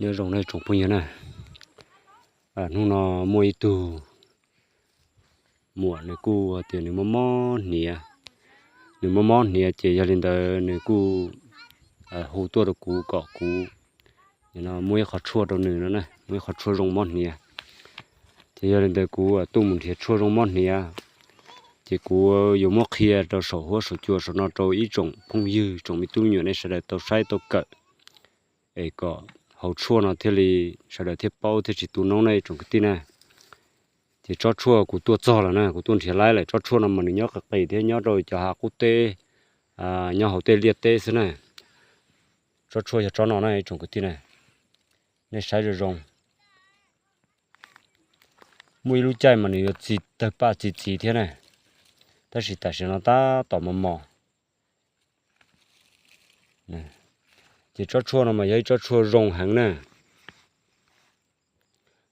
Nyob zoo nej tsoom phooj ywg na, hnub no muaj ib tug muam nws kuj tias nws mob mob hniav, nws mob mob hniav ces yog li ntawd nws kuj hu tuaj rau kuv kom kuv muab ib qho tshuaj rau nws no na, muab ib qho tshuaj zoo mob hniav. Ces yog li ntawd kuv tuaj mus nrhiav tshuaj zoo mob hniav, ces kuv yuav muab qhia rau saum huab saum cua saum no rau ib tsoom phooj ywg tsoom me tub me nyuam nej sawv daws tau saib tau kawm, es kom haus tshuaj no thiaj li sawv daws thiaj paub thiaj tsis tu noob ne tsoom kwv tij na. Ces tsob tshuaj kuv tuaj txog lawm na, kuv tuaj nrhiav laib lawm. Tsob tshuaj no mas nws nyob qis qis thiab nyob rau cov hav qub teb, nyob hauv tej liaj teb xwb na. Tsob tshuaj yog tsob no na ib tsoom kwv tij na, nej saib zoo zoo. Muaj ib lub caij mas nws yuav txi tawg paj txi txiv thiab na, tab sis tam sim no tab tom mos mos. Ces tsob tshuaj no mas yog ib tsob tshuaj zoo heev na.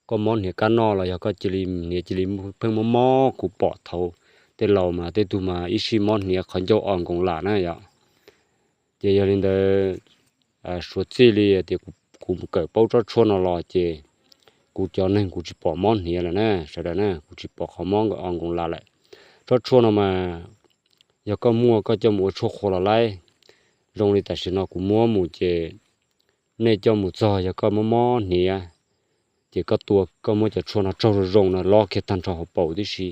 Koj mob hniav kab noj los yog koj cia li hniav cia li pheej mob mob, kuv pom thaum tej laus mas tej tug mas ib sij mob hniav qhov ncauj o nkoos lam na yom. Ces yog li ntawd, suav txij li tias kuv kawm paub tsob tshuaj no los ces kuv cov neeg kuv tsis pom mob hniav lawm na sawv daws na, kuv tsis pom qhov mob o nkoos lam lawm. Tsob tshuaj no mas yog koj muaj koj coj mus ua tshuaj qhua los laib. Zoo li tam sim no kuv muab mus ces nej coj mus txog yog koj mob mob hniav, ces koj tua koj muab cov tshuaj no tsaug zoo zoo no lob kiag tag nrho hauv paus tib si,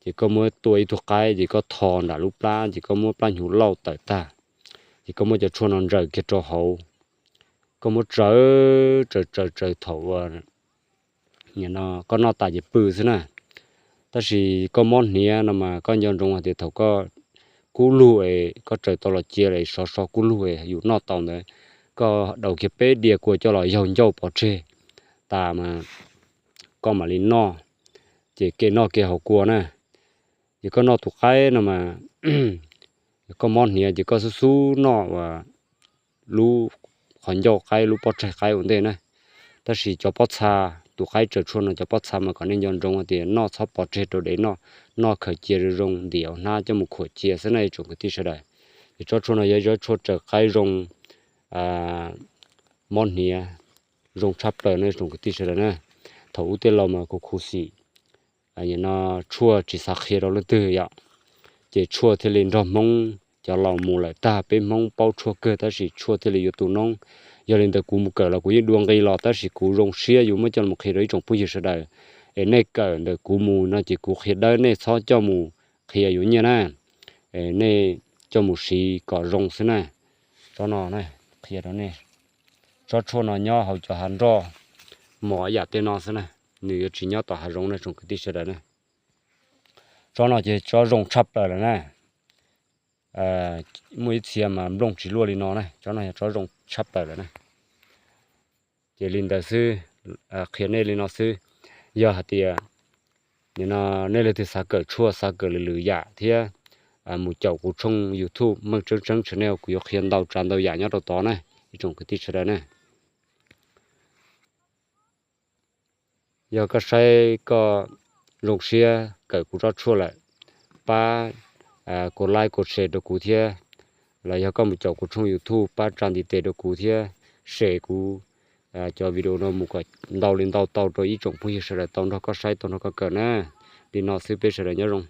ces koj muab tua ib tug qaib ces koj tho nram lub plab ces koj muab plab hnyuv lauj tawm tag, ces koj muab cov tshuaj no ntsaws kiag rau hauv, koj muab tsaws tsaws tsaws tsaws thaum koj noj tas ces pw xwb na. Tab sis koj mob hniav no mas koj nco ntsoov hais tias thaum koj kub lug es koj tsaws tau los cia es sov so kub lug es yus noj tau ntawd, koj daus kiag peb diav kua coj los yaug ncauj pov tseg tas mas koj mam li noj, ces kev noj kev haus kua na. Ces koj noj tus qaib no mas koj mob hniav ces koj xub xub noj lub qhov ncauj qaib lub pob tsaig qaib ua ntej na. Tab sis cov pob txha, tus qaib tsaws tshuaj no cov pob txha mas kom nej nco ntsoov hais tias noj txhob pov tseg rau dev noj, noj khaws cia zoo zoo ntim hauv hnab coj mus khuam cia xwb na ib tsoom kwv tij sawv daws. Ces tsob tshuaj no yog ib tsob tshuaj tsaws qaib zoo, mob hniav zoo tshaj plaws no ib tsoom kwv tij sawv daws na. Thaum ub tej laus mas khuv khuv xim, no tshuaj tsis xav qhia rau leej twg yom, ces tshuaj thiaj li nrog Hmoob cov laus mus lawm tag, peb Hmoob paub tshuaj kawg tab sis tshuaj thiaj li yuav tu noob. Yog li ntawd kuv mus kawm los kuv yeej dua nqi los tab sis kuv zoo siab yuav muab coj los qhia rau ib tsoom phooj ywg sawv daws, es nej kawm ntawm kuv mus no ces kuv qhia dawb, nej txhob coj mus qhia yuav nyiaj na, nej coj mus siv kom zoo xwb na. Tsob no qhia rau nej, tsob tshuaj no nyob hauv cov hav nroj mos yam tej no xwb na, nws yuav tsis nyob tom hav zoov na tsoom kwv tij sawv daws na. Tsob no ces tsob zoo tshaj plaws lawm na. Muaj ib txhia mas nplooj tsis luaj li no na, tsob no yog tsob zoo tshaj plaws lawm na. Ces li ntawd xwb, qhia nej li no xwb. Yog hais tias nim no nej leej twg xav kawm tshuaj, xav kawm lwm lwm yam thiab, mus caum kuv tshooj YouTube Meej Tseeb Tseeb Channel, kuv yuav qhia ntau tsav ntau yam nyob rau tod na ib tsoom kwv tij sawv daws na. Yog koj saib koj zoo siab kawm kuv tsob tshuaj lawm, pab kuv like kuv share rau kuv thiab, los yog koj mus caum kuv tshooj YouTube pab tsa ntiv tes rau kuv thiab, share kuv cov video no mus kom ntau li ntau tau rau ib tsoom phooj ywg sawv daws tau nrog koj saib tau nrog koj kawm na. Li no xwb peb sawv daws nyob zoo.